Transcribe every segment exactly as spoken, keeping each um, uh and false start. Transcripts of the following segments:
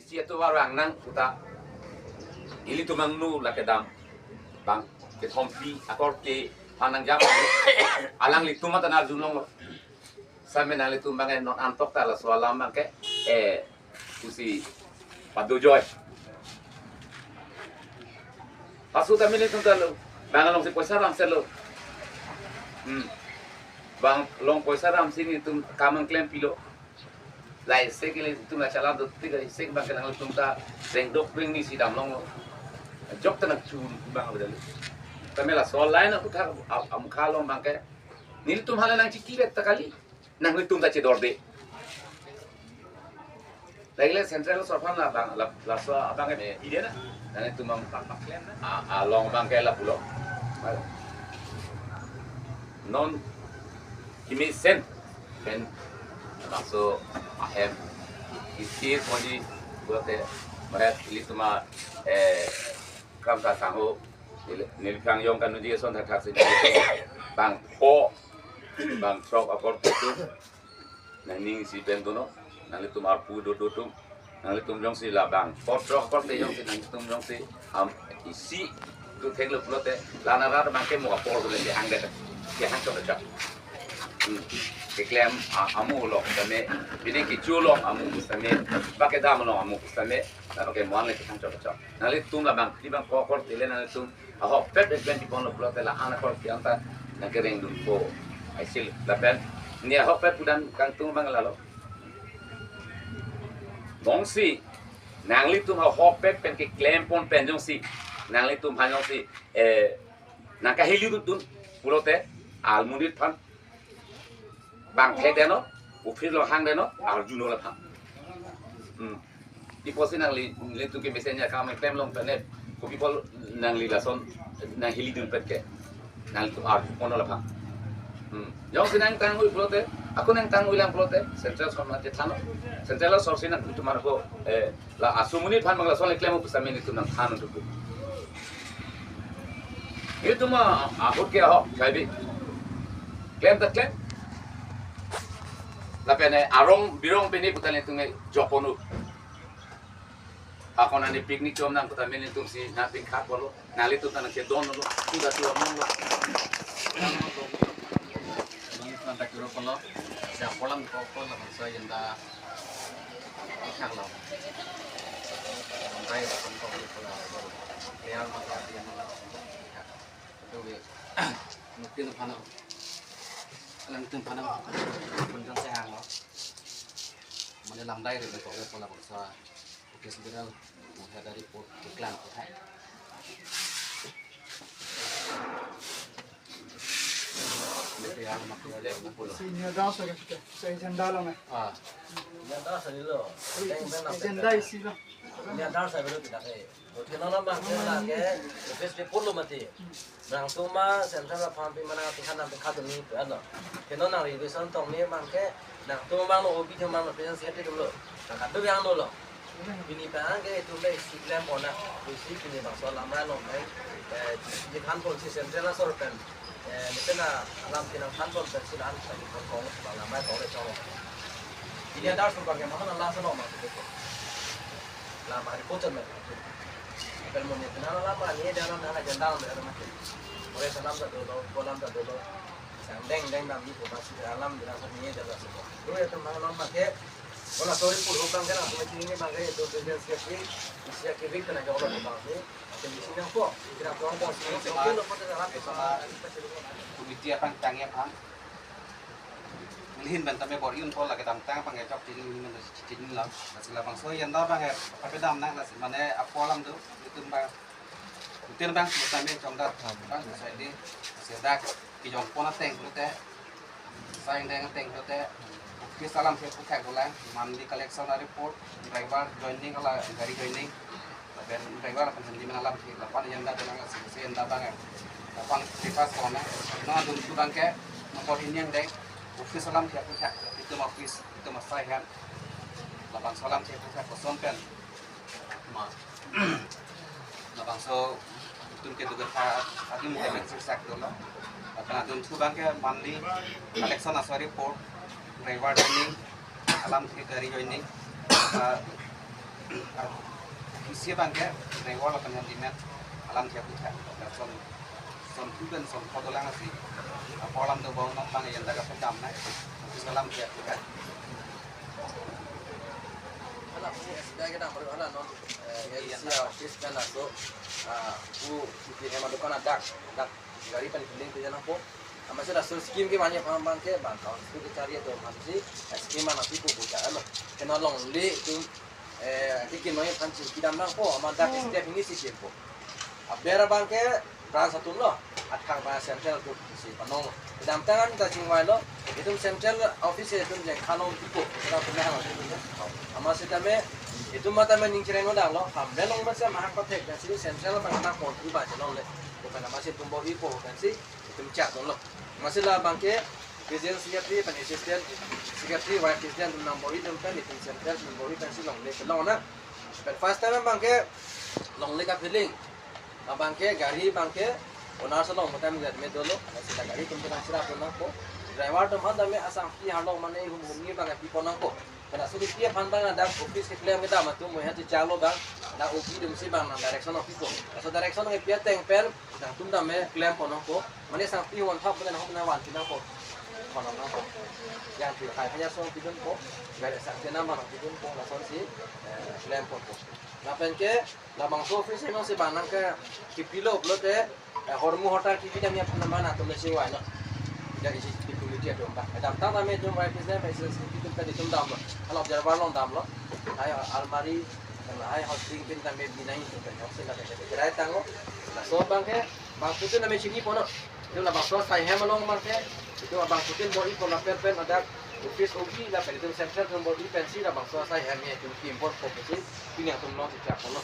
Si atu warang nang uta ilitum angno lake dam bang kethom pi akorte aphan nangjap alanglitum atan arjulonglo. Same nanglitum bang non antok ta laso alam bang ke eh kusi pado joy. Pasu ta ilitum ta lo bang alongsi poisa ram selo. Hmm. Bang along poisa ram si ilitum kam nangklem pilo. Lahei sek ilitum la chalam do tik lahei sek bang ke nanglitum ta rengdok rengni si damlonglo. Jok ta nangchu bang bedali. Tame laso line aku thak am- amukha along bang ke. Nelitum hala nangchiki vet ta kali. Nanglitum ta chedorde. Lagile central asor aphan la bang la laso abang ke ide na. Nanglitum bang pak pak klem na. A- along bang ke lapulo. Non kimi sen pen laso ahem isi poni buat eh mahat ilitum eh kam ta sangho nil- nilkhang yong kan nuji son thak thak si bang pho bang throk akorte tu nangning si pen tu no nanglitum arpu do do tum nanglitum jongsi la bang pho throk akorte jongsi nanglitum jongsi am isi tu theklo pulote lana rat bang ke mo apor tu le hang de ke hang chok chok. Hmm. Keklem a- amu lo same bini kichu lo amu same bak kedam lo amu same la bak ke mo an le hang chok chok. Nanglitum la bang kri bang ko akorte le nanglitum ahokpet pen pen tipon lo pulote la an akorte anta nangkereng dunpo. Aisi lapen ni ahokpet pudam kangtung bang lalo. Jongsi nanglitum ahokpet pen keklem pon pen jongsi nanglitum aphan jongsi eh nangkahili dun dun pulote almunit aphan bang thek deno, office along hang deno, arjuno laphan. Hmm. Ipo si nangli, nelitum ke messenger kam klem long pen ne, kopi pol nangli lason, nanghili dun pet ke. Nanglitum arju pon laphan. Hmm. Jongsi nangtang ui pulote, ako nangtang ui lang pulote, central asor ma chethanlo. Central asor si nangtum arko, eh, la asu amonit aphan bang lason le klem pusitame nelitum nangthan untuk. Nelitum ahut ke ahok, kaibi. Klem ta klem. Lapen eh, arong birong pini putan nelitum eh, jok ponu. Ako nani picnic chom nang putan nelitum si nangpingkhat polo. Nanglitum ta nangkedon lo. Sudah tua mong lo. Bang nanta kuro polo. Siap polam ko polo bangso yenda. Ikhang lo. Bangkai lo pon ko polo. Yang maka dia mula. Itu bi. Mungkin apa nak? Alanglitum aphan nang pun kan saya lo. Mane lamdai ri ko polo bangso. Oke, sebentar. Mungkin dari pot iklan ko hai. Mete yang mak ya le polo. Si niya das ka kita. Sa agenda lo na. Ah. Niya das ni lo. Agenda isi lo. Niya das ni lo kita ke. Hotel na bang ke la ke office pe polo mati. Nangtum ma central aphan pi mana tingkan nang tingkat ni pe ano. Keno nang revision tong ni bang ke nangtum bang lo obi thang bang lo present secretary lo. Nang kadu yang lo lo. Pini pa ke itum le isi klem pon na. Isi pini bangso alam ra long nai. Eh, di kan pon si central asor pen. Eh, mesen alam kinang kan pon pen si lan sa di pon kong alam ra kong le chong. Ini ada asor bang ke mana la sa long ma. Alam hari pon na. Pen mo ni na alam ra ni dia na agenda na ada mati. Ore salam sa dolo, kolam sa dolo. Sang deng deng dam ni ko bas alam dia sa ni dia sa. Lo ya teman alam ma ke. Wala sorry pul hubang ke na, kami sini ni bang ke itu business ke sih, isi ke big kena jauh lah bang ni. Tapi di sini apa? Kira kurang bos ni. Committee aphan tangya aphan. Nelihin pen tame bor-i un ko lake damtang aphan ke chok tin min tin lam. Lasi labangso yenda bang ke, tapi dam nang lasi mane apo alam do, itum bang. Itum bang, tame chongdat, bang, sai di, sai dak, kijong pon ateng pulote, sai deng ateng pulote, office alam si puthak dolang, monthly collection a-report, driver joining ala, gari joining, lapen driver lapen handyman alam si, lapen yenda dolang si, si yenda bang, lapen si pas kona, na dun tu bang ke, nomor ini yang deng, office alam si puthak, itum office, itum asai han, labangso alam si puthak, koson pen, ma. Labangso itum ke duga tha adim ke mek siksak dolo. Lapen adun thu bang ke monthly collection aso report, driver joining, alam ke gari joining, ah, Isi abangke rengwar lapen handyman alam thia putha. Lason son tu pen son pho dolang asi. Apor alam dobom non abang yen daga pedamnang. Isi alam thia putha. Hala pu S B I kedam baru hala non, eh, L C office pen laso, ah, pu P T M adukan adak, adak gari pen filling pija nangpo. Amatsi laso scheme kevan aphan abangke bang council kechari atum aphansi, eh, scheme mana pipo pu ta alo. Kena longle itum, eh, kekim noi aphan chingki dam nangpo, amat dak step hini si kimpo. Aber abangke branch atum lo, athak abang central atum si panong. Kedamtang an ta chingvailo, itum central office itum jengkha long pipo, kena pernah lo. Amat sitame, itum matame ning chereng lo dang lo, hamre long masa mahak pathek, dan si central abang na kontri ba chelongle. Bukan amatsi itum bor-ipo, dan si itum chak dong lo. Amatsi la abangke president secretary pen assistant secretary vice president atum nang bor-i atum pen itum central atum bor-i pensi longle kelong na. Pen first time abangke longle ka filling. Abangke gari abangke owner si long motam gari me dolo. Amatsi la gari atum pen sira atum nangpo. Driver atum aphan tame asangpi arlo mane hum hum ni abangke pipo nangpo. Pen laso kipi aphan abang dak office keklem kedam atum moi hati chalo abang dak O P atum si abang nang direction office ko. Laso direction kepi ateng pen nangtum tame klempo nangpo. Mane asangpi hon thap mane nang hon na van pinangpo. Hon nangpo. Yang tu khai hanya song pidunpo. Gari sak tena mana pidunpo lasonsi, eh, klempo. Lapen ke labangso office no si abang nangke kipilo pulote, eh, hormu hotar kipi dam ya pun abang nangtum le chingvai lo. Dak isi security atum abang. Kedamtang tame itum vice president, president secretary atum pen itum damlo. Hala observer along damlo. Hai almari, hai housing pen tame binai atum pen housing tame kerai tanglo. Laso abangke bangphutin tame chinipo no. Itum labangso asai hem along abangke, itum bangphutin bor-ipo lapen pen adak office O P lapen itum central atum bor-i pensi labangso asai hem ya itum kim ponpo pusi pini atum long si chak ponlo.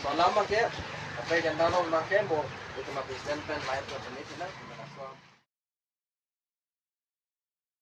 So alam abangke, apa agenda along abangke mo itum a president pen mai atum pen itum na.